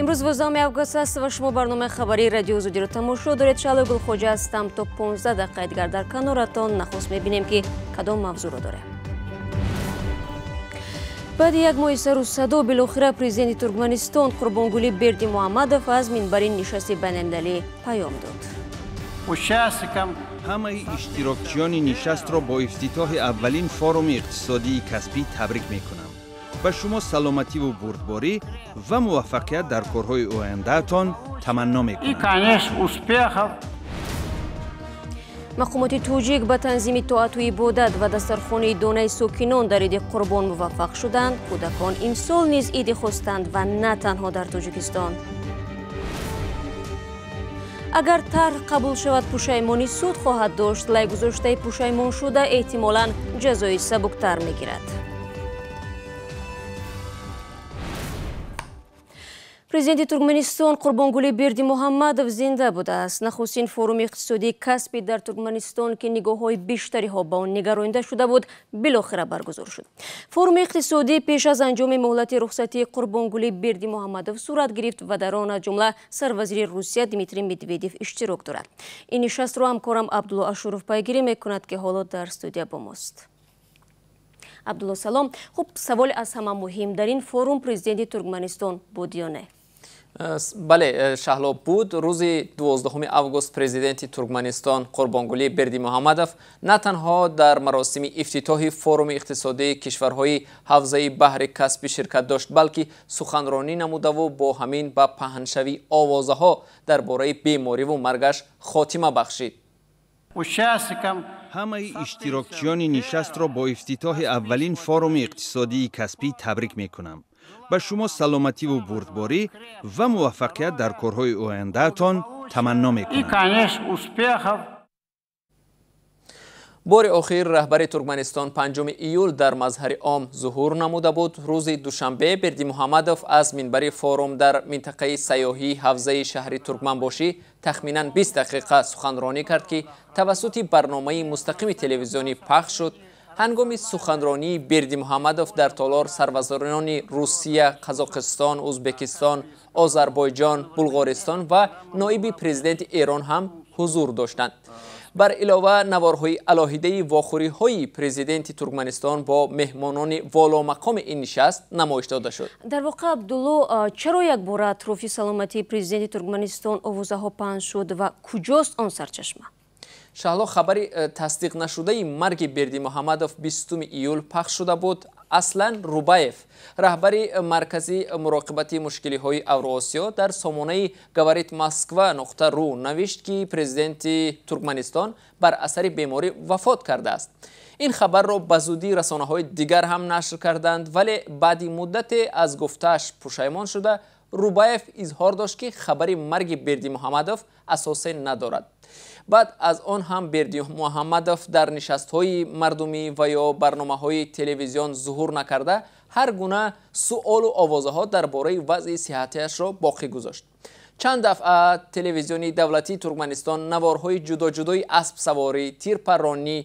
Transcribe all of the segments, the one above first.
Имрӯз 12 август аст ва шумо барномаи хабарии радио Озодиро тамошо доред. Шаҳло Гулхоҷа ҳастам. То 15 дақиқаи дигар дар каноратон. Нахуст мебинем, ки кадом мавзӯъро дорем. Баъди як моҳи сару садо билохира президенти Туркманистон Қурбонгулӣ Бердимуҳаммадов аз минбари нишасти байналмилалӣ паём дод. Ҳамаи иштирокчиёни нишастро бо ифтитоҳи аввалин форуми иқтисодии Каспӣ табрик мекунам. Ба шумо саломативу бурдборӣ ва муваффақият дар корҳои ояндаатон таманно мекунам. Мақомоти тоҷик ба танзими тоату ибодат ва дастархони идонаи сокинон дар иди Қурбон муваффақ шуданд. Кӯдакон имсол низ иди хостанд ва на танҳо дар Тоҷикистон. Агар тарҳ қабул шавад, пушаймонӣ суд хоҳад дошт. Лайгузоштаи пушаймоншуда эҳтимолан ҷазои сабуктар мегирад. Президенти Туркманистон Қурбонгулӣ Бердимуҳаммадов зинда будааст. Нахустин форуми иқтисодии Каспӣ дар Туркманистон, ки нигоҳҳои бештариҳо ба он нигаронида шуда буд, билохира баргузор шуд. Форуми иқтисодӣ пеш аз анҷоми муҳлати рухсатии Қурбонгулӣ Бердимуҳаммадов сурат гирифт ва дар он аз ҷумла сарвазири Русия Дмитрий Медведев иштирок дорад. Ин нишастро ҳамкорам Абдулло Ашуров пайгирӣ мекунад, ки ҳоло дар студия бо мост. Абдулло, салом. Хуб, саволи аз ҳама муҳим: дар ин форум президенти Туркманистон буд ё не? Бале, Шаҳло, буд. Рӯзи 12 август президенти Туркманистон Қурбонгулӣ Бердимуҳаммадов на танҳо дар маросими ифтитоҳи форуми иқтисодии кишварҳои ҳавзаи баҳри Каспӣ ширкат дошт, балки суханронӣ намудаву бо ҳамин ба паҳншавии овозаҳо дар бораи бемориву маргаш хотима бахшид. Ҳамаи иштирокчиёни нишастро бо ифтитоҳи аввалин форуми иқтисодии Каспӣ табрик мекунам. Ба шумо саломативу бурдборӣ ва муваффақият дар корҳои ояндаатон таманно мекунам. Бори охир раҳбари Туркманистон 5 июл дар мазҳари ом зуҳур намуда буд. Рӯзи душанбе Бердимуҳаммадов аз минбари форум дар минтақаи сайёҳии ҳавзаи шаҳри Туркманбошӣ тахминан 20 дақиқа суханронӣ кард, ки тавассути барномаи мустақими телевизионӣ пахш шуд. Ҳангоми суханронии Бердимуҳаммадов дар толор сарвазирони Русия, Қазоқистон, Ӯзбекистон, Озарбойҷон, Булғористон ва ноиби президенти Эрон ҳам ҳузур доштанд. Бар илова наворҳои алоҳидаи вохӯриҳои президенти Туркманистон бо меҳмонони воломақоми ин нишаст намоиш дода шуд. Дар воқеъ, Абдулло, чаро якбора атрофи саломатии президенти Туркманистон овозаҳо паҳн шуд ва куҷост он сарчашма? Шаҳло, хабари тасдиқ нашудаи марги Бердимуҳаммадов 20 июл пахш шуда буд. Аслан Рубаев, раҳбари маркази муроқибати мушкилиҳои Авроосиё, дар сомонаи Говорит Москва нуқта ру навишт, ки президенти Туркманистон бар асари беморӣ вафот кардааст. Ин хабарро ба зудӣ расонаҳои дигар ҳам нашр карданд, вале баъди муддате аз гуфтааш пушаймон шуда, Рубаев изҳор дошт, ки хабари марги Бердимуҳаммадов асосе надорад. Баъд аз он ҳам Бердимуҳаммадов дар нишастҳои мардумӣ ва ё барномаҳои телевизион зуҳур накарда, ҳар гуна суолу овозаҳо дар бораи вазъи сиҳатиашро боқӣ гузошт. Чанд дафъа телевизиони давлатии Туркманистон наворҳои ҷудоҷудои аспсаворӣ, тирпарронӣ,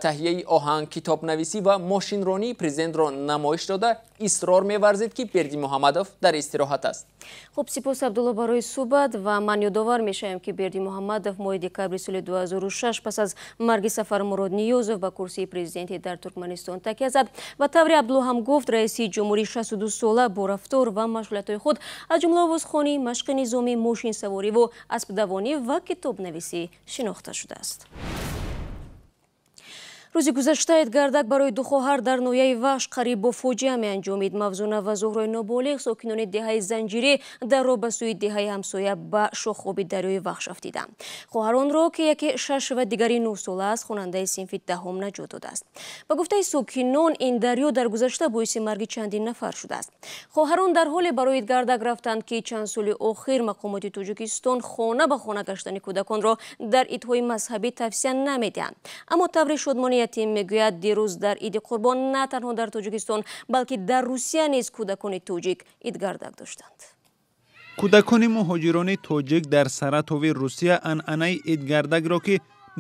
таҳияи оҳанг, китобнависӣ ва мошинронии президентро намоиш дода, исрор меварзид, ки Бердимуҳаммадов дар истироҳат аст. Хуб, сипос, Абдулло, барои суҳбат ва ман ёдовар мешавем, ки Бердимуҳаммадов моҳи декабри соли 2006 пас аз марги Сафармурод Ниёзов ба курсии президентӣ дар Туркманистон такя зад ва тавре Абдулло ҳам гуфт, раиси ҷумҳурии 62 сола бо рафтор ва машғулиятҳои худ, аз ҷумла овозхонӣ, машқи низомӣ, мошинсавориву аспдавонӣ ва китобнависӣ шинохта шудааст. Рӯзи гузашта идгардак барои ду хоҳар дар ноҳияи Вахш қариб бо фоҷиа меанҷомид. Мавзуна ва Зуҳрои ноболиғ, сокинони деҳаи Занҷирӣ, дар роҳ ба сӯи деҳаи ҳамсоя ба шохоби дарёи Вахш афтиданд. Хоҳаронро, ки яке 6 ва дигари 9 сола аст, хонандаи синфи 10 наҷот додааст. Ба гуфтаи сокинон, ин дарё дар гузашта боиси марги чандин нафар шудааст. Хоҳарон дар ҳоле барои идгардак рафтанд, ки чанд соли охир мақомоти Тоҷикистон хона ба хона гаштани кӯдаконро дар идҳои мазҳабӣ тавсия намедиҳанд. Аммо таври шодмони ятим мегӯяд, дирӯз дар иди Қурбон на танҳо дар Тоҷикистон, балки дар Русия низ кӯдакони тоҷик идгардак доштанд. Кӯдакони муҳоҷирони тоҷик дар Саратови Русия анъанаи идгардакро, ки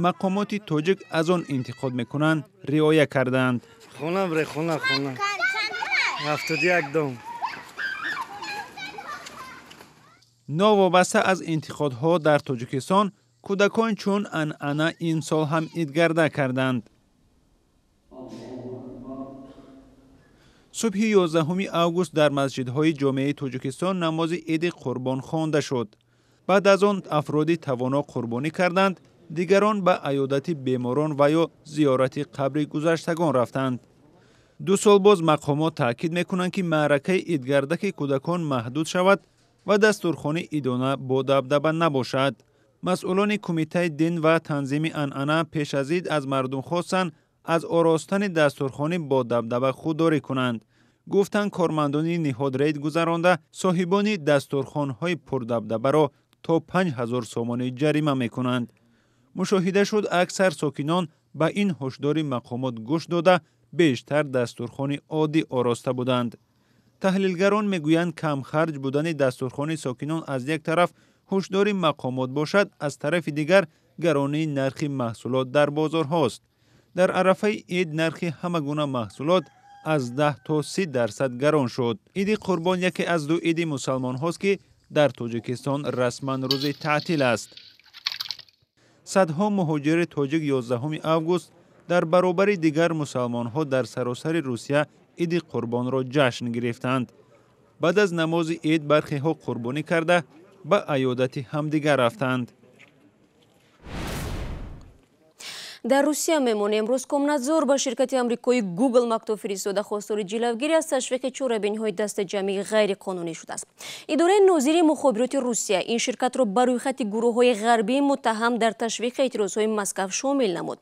мақомоти тоҷик аз он интиқод мекунанд, риоя карданд. Хона бре, хона, хона. 71 дом. Новобаста аз интиқодҳо дар Тоҷикистон, кӯдакон чун анъана имсол ҳам идгардак карданд. Субҳи 11 август дар масҷидҳои ҷомеаи Тоҷикистон намози иди қурбон хонда шуд. Баъд аз он афроди тавоно қурбонӣ карданд, дигарон ба аёдати беморон ва ё зиёрати қабри гузаштагон рафтанд. 2 сол боз мақомот таъкид мекунанд, ки маъракаи идгардаки кӯдакон маҳдуд шавад ва дастурхони идона бо дабдаба набошад. Масъулони Кумитаи дин ва танзими анъана пеш аз ид аз мардум хостанд аз оростани дастурхонӣ бо дабдаба худдорӣ кунанд. Гуфтанд, кормандони ниҳод рейд гузаронда соҳибони дастурхонҳои пурдабдабаро то 5000 сомонӣ ҷарима мекунанд. Мушоҳида шуд, аксар сокинон ба ин ҳушдори мақомот гӯш дода бештар дастурхони оддӣ ороста буданд. Таҳлилгарон мегӯянд, камхарҷ будани дастурхони сокинон аз як тараф ҳушдори мақомот бошад, аз тарафи дигар гаронии нархи маҳсулот дар бозорҳост. Дар арафаи ид нархи ҳама гуна маҳсулот аз 10 то 30% гарон шуд. Иди қурбон яке аз 2 иди мусалмонҳост, ки дар Тоҷикистон расман рӯзи таътил аст. Садҳо муҳоҷири тоҷик 11 август дар баробари дигар мусалмонҳо дар саросари Русия иди қурбонро ҷашн гирифтанд. Баъд аз намози ид бархеҳо қурбонӣ карда ба аёдати ҳамдигар рафтанд. Дар Русия мемонем. Роскомнадзор ба ширкати амрикои Google мактуб фиристода хостори ҷилавгирӣ аз ташвиқи чорабиниҳои дастаҷамъии ғайриқонунӣ шудааст. Идораи нозири мухобироти Русия ин ширкатро ба рӯйхати гурӯҳҳои ғарбии муттаҳам дар ташвиқи эътирозҳои Москав шомил намуд.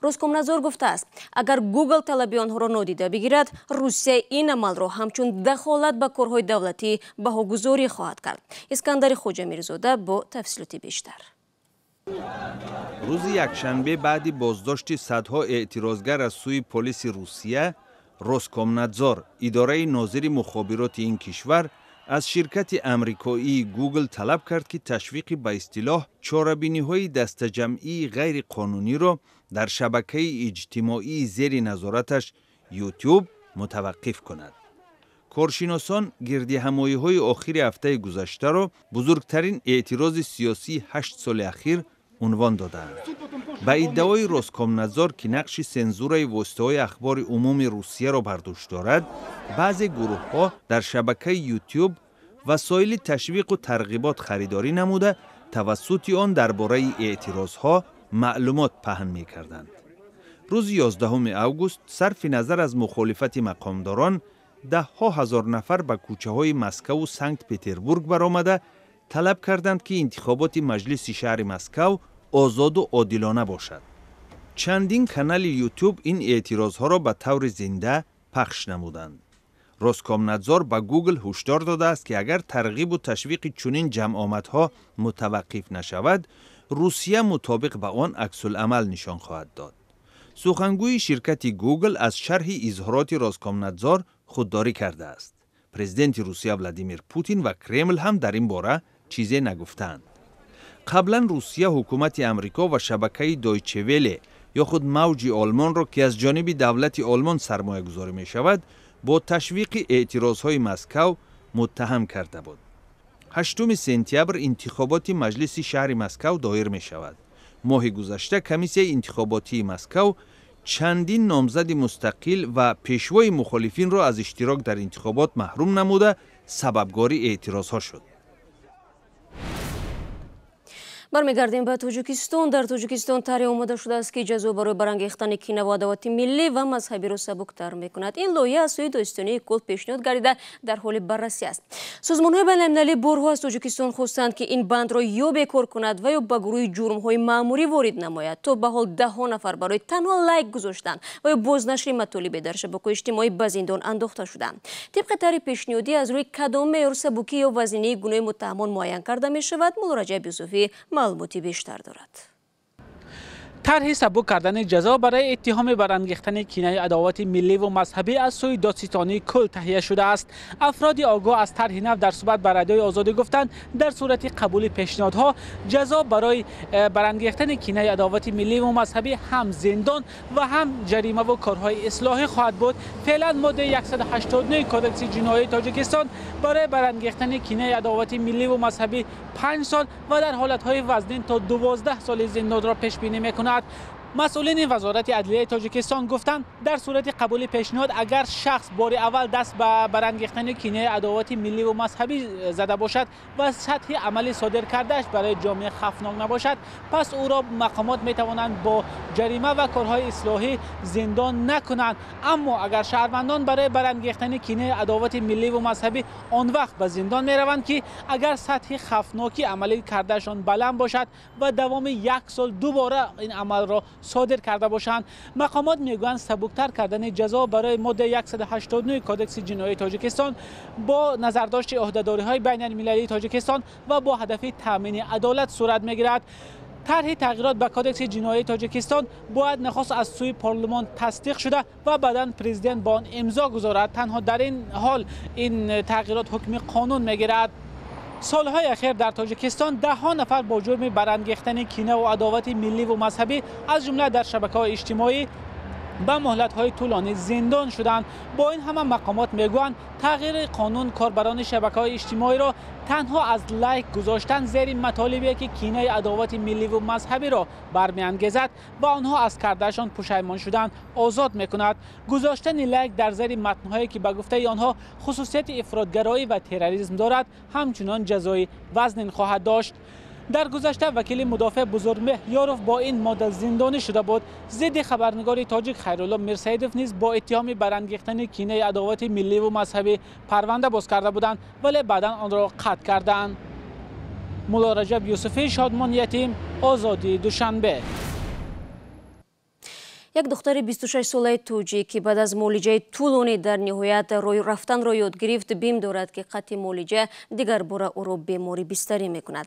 Роскомнадзор гуфтааст, агар Google талаби онҳоро нодида бигирад, Русия ин амалро ҳамчун дахолат ба корҳои давлатӣ баҳогузорӣ хоҳад кард. Искандари Хоҷамирзода бо тафсилоти бештар. Рӯзи якшанбе баъди боздошти садҳо эътирозгар аз сӯи полиси Русия, Роскомнадзор, идораи нозири мухобироти ин кишвар, аз ширкати амрикоии Google талаб кард, ки ташвиқи ба истилоҳ чорабиниҳои дастаҷамъии ғайриқонуниро дар шабакаи иҷтимоии зери назораташ YouTube мутаваққиф кунад. Коршиносон гирдиҳамоиҳои охири ҳафтаи гузаштаро бузургтарин эътирози сиёсии 8 соли ахир унвон додаанд. Ба иддаои Роскомнадзор, ки нақши сензураи воситаҳои ахбори умуми Русияро бар дӯш дорад, баъзе гурӯҳҳо дар шабакаи YouTube васоили ташвиқу тарғибот харидорӣ намуда, тавассути он дар бораи эътирозҳо маълумот паҳн мекарданд. Рӯзи 11 август сарфи назар аз мухолифати мақомдорон, даҳҳо ҳазор нафар ба кӯчаҳои Москаву Санкт-Петербург баромада талаб карданд, ки интихоботи маҷлиси шаҳри Москав озоду одилона бошад. Чандин канали YouTube ин эътирозҳоро ба таври зинда пахш намуданд. Роскомнадзор ба Google ҳушдор додааст, ки агар тарғибу ташвиқи чунин ҷамъомадҳо мутаваққиф нашавад, Русия мутобиқ ба он аксулъамал нишон хоҳад дод. Сухангӯи ширкати Google аз шарҳи изҳороти Роскомнадзор худдорӣ кардааст. Президенти Русия Владимир Путин ва Кремл ҳам дар ин бора чизе нагуфтаанд. Қаблан Русия ҳукумати Амрико ва шабакаи Deutsche Welle ё худ мавҷи Олмонро, ки аз ҷониби давлати Олмон сармоягузорӣ мешавад, бо ташвиқи эътирозҳои Москав муттаҳам карда буд. 8 сентябр интихоботи маҷлиси шаҳри Москав доир мешавад. Моҳи гузашта комиссияи интихоботии Москав чандин номзади мустақил ва пешвои мухолифинро аз иштирок дар интихобот маҳрум намуда, сабабгори эътирозҳо шуд. Бармегардем ба Тоҷикистон. Дар Тоҷикистон тарҳе омода шудааст, ки ҷазо барои барангехтани кина ва адовати миллӣ ва мазҳабиро сабуктар мекунад. Ин лоиҳа аз сӯи Додситонии кулл пешниҳод гардида дар ҳоли баррасӣ аст. Созмонҳои байналмилалӣ борҳо аз Тоҷикистон хостанд, ки ин бандро ё бекор кунад ва ё ба гурӯҳи ҷурмҳои маъмурӣ ворид намояд. То ба ҳол даҳҳо нафар барои танҳо лайк гузоштан ва ё бознашри матолибе дар шабакаҳои иҷтимоӣ ба зиндон андохта шуданд. Тибқи тарҳи пешниҳодӣ аз рӯи кадом меъёр сабукӣ ё вазнинии гуноҳи муттаҳамон муайян карда мешавад, Мулло Раҷаб Юсуфӣ маълумоти бештар дорад. Тарҳи сабук кардани ҷазо барои иттиҳоми барангехтани кинаи адовати миллӣ ва мазҳабӣ аз сӯи додситонии кул таҳия шудааст. Афроди огоҳ аз тарҳи нав дар суҳбат ба Радиои Озодӣ гуфтанд, дар сурати қабули пешниҳодҳо ҷазо барои барангехтани кинаи адовати миллӣ ва мазҳабӣ ҳам зиндон ва ҳам ҷарима ва корҳои ислоҳӣ хоҳад буд. Феълан моддаи 189 Кодекси ҷиноии Тоҷикистон барои барангехтани кинаи адовати миллӣ ва мазҳабӣ 5 сол ва дар ҳолатҳои вазнин то 12 соли зиндонро пешбинӣ мекунад. Масъулини Вазорати адлияи Тоҷикистон гуфтанд, дар сурати қабули пешниҳод агар шахс бори аввал даст ба барангехтани кинаи адовати миллӣ ва мазҳабӣ зада бошад ва сатҳи амали содир кардааш барои ҷомеа хавфнок набошад, пас ӯро мақомот метавонанд бо ҷарима ва корҳои ислоҳӣ зиндон накунанд. Аммо агар шаҳрвандон барои барангехтани кинаи адовати миллӣ ва мазҳабӣ он вақт ба зиндон мераванд, ки агар сатҳи хавфнокӣ амалӣ кардаашон баланд бошад ва давоми 1 сол дубора ин амалро содир карда бошанд. Мақомот мегӯянд, сабуктар кардани ҷазо барои моддаи 189 Кодекси ҷиноии Тоҷикистон бо назардошти ӯҳдадориҳои байналмилалии Тоҷикистон ва бо ҳадафи таъмини адолат сурат мегирад. Тарҳи тағйирот ба Кодекси ҷиноии Тоҷикистон бояд нахуст аз сӯи парлумон тасдиқ шуда ва баъдан президент ба он имзо гузорад. Танҳо дар ин ҳол ин тағйирот ҳукми қонун мегирад. Солҳои ахир дар Тоҷикистон даҳҳо нафар бо ҷурми барангехтани кина ва адовати миллӣ ва мазҳабӣ аз ҷумла дар шабакаҳои иҷтимоӣ ба муҳлатҳои тӯлонӣ зиндон шуданд. Бо ин ҳама мақомот мегӯянд, тағйири қонун корбарони шабакаҳои иҷтимоиро танҳо аз лайк гузоштан зери матолибе ки кинаи адовати миллӣ ва мазҳабиро бармеангезад ва онҳо аз кардаашон пушаймон шудан озод мекунад. Гузоштани лайк дар зери матнҳое ки ба гуфтаи онҳо хусусияти ифротгароӣ ва терроризм дорад, ҳамчунон ҷазои вазнин хоҳад дошт. Дар гузашта вакили мудофеъ Бузургмеҳр Ёров бо ин модда зиндонӣ шуда буд. Зидди хабарнигори тоҷик Хайрулло Мирсаидов низ бо иттиҳоми барангехтани кинаи адовати миллӣ ва мазҳабӣ парванда боз карда буданд, вале баъдан онро қатъ карданд. Мулло Раҷаб Юсуфӣ, Шодмон Ятим, Озодӣ, Душанбе. Як духтари 26-солаи тоҷик, ки баъд аз муолиҷаи тӯлонӣ дар ниҳоят роҳи рафтанро ёд гирифт, бим дорад, ки қатъи муолиҷа дигар бора ӯро беморӣ бистарӣ мекунад.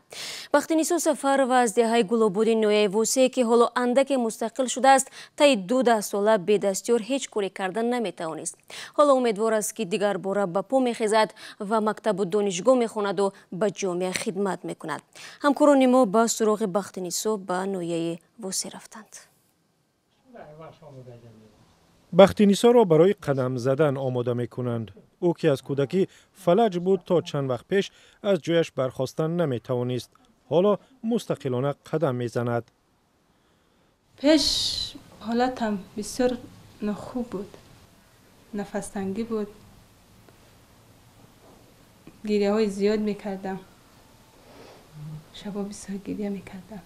Бахтинисо Сафарова аз деҳаи Гулободи ноҳияи Восеъ, ки ҳоло андаке мустақил шудааст, таи 2 даҳсола бедастёр ҳеҷ коре кардан наметавонист. Ҳоло умедвор аст, ки дигар бора ба по мехезад ва мактабу донишгоҳ мехонаду ба ҷомеа хидмат мекунад. Ҳамкорони мо ба суроғи Бахтинисо ба ноҳияи Восеъ рафтанд. Бахтинисоро барои қадам задан омода мекунанд. Ӯ ки аз кӯдакӣ фалаҷ буд, то чанд вақт пеш аз ҷояш бархостан наметавонист. Ҳоло мустақилона қадам мезанад. Пеш ҳолатам бисёр нохуб буд, нафастангӣ буд, гиряҳои зиёд мекардам, шабо бисёр гиря мекардам.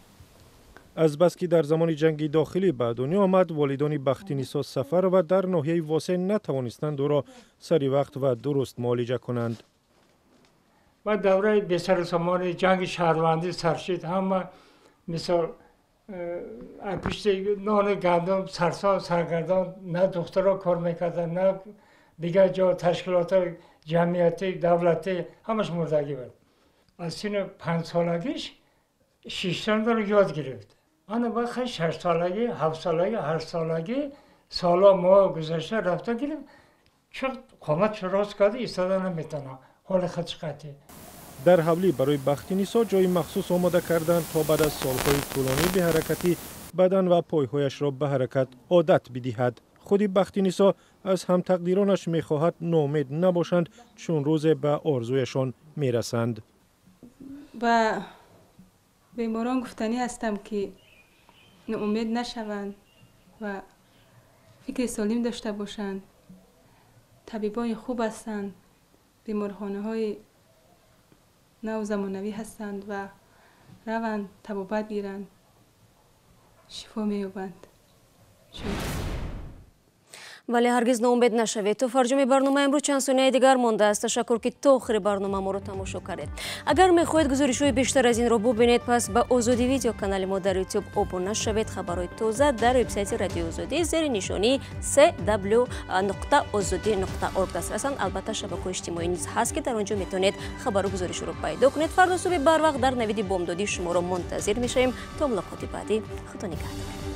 Азбаски дар замони ҷанги дохилӣ ба дунё омад, волидони Бахтинисо Сафарова дар ноҳияи Восеъ натавонистанд ӯро сари вақт ва дуруст муолиҷа кунанд. Ва давраи бесарусомони ҷанги шаҳрвандӣ саршид, ҳама мисол пушти нони гандум сарсон саргардон, на духтаро кор мекарданд, на дигар ҷо ташкилотҳои ҷамъиятӣ, давлатӣ, ҳамаш мурдагӣ буд. Аз синни 5-солагиш шиштанро ёд гирифт. Ана баъд 6-солагӣ, 7-солагӣ, 8-солагӣ солҳо моҳ гузашта рафта гирифт, чӣ қомат рост карда истода наметавонад, ҳоли худш қатъӣ. Дар ҳавлӣ барои Бахтинисо ҷои махсус омода карданд, то баъд аз солҳои тӯлонӣ беҳаракатӣ бадан ва пойҳояшро ба ҳаракат одат бидиҳад. Худи Бахтинисо аз ҳамтақдиронаш мехоҳад ноумед набошанд, чун рӯзе ба орзуяшон мерасанд. Ба беморон гуфтанӣ ҳастам, ки ноумед нашаванд ва фикри солим дошта бошанд. Табибони хуб ҳастанд, беморхонаҳои нав замонавӣ ҳастанд ва раванд, табобат гиранд, шифо меёбанд. Вале ҳаргиз ноумед нашавед. То фарҷоми барнома имрӯз чанд сонияи дигар мондааст. Ташаккур, ки то охири барнома моро тамошо кардед. Агар мехоҳед гузоришҳои бештар аз инро бубинед, пас ба Озодӣ видео канали мо дар YouTube обуна шавед. Хабарҳои тоза дар вебсайти Радиои Озодӣ зери нишонии cw.ozodi.org дастрасанд. Албатта, шабакаҳои иҷтимоӣ низ ҳаст, ки дар он ҷо метавонед хабару гузоришро пайдо кунед. Фардо субҳи барвақт дар навиди бомдодӣ шуморо мунтазир мешавем. То мулоқоти баъдӣ, Худо нигаҳдор.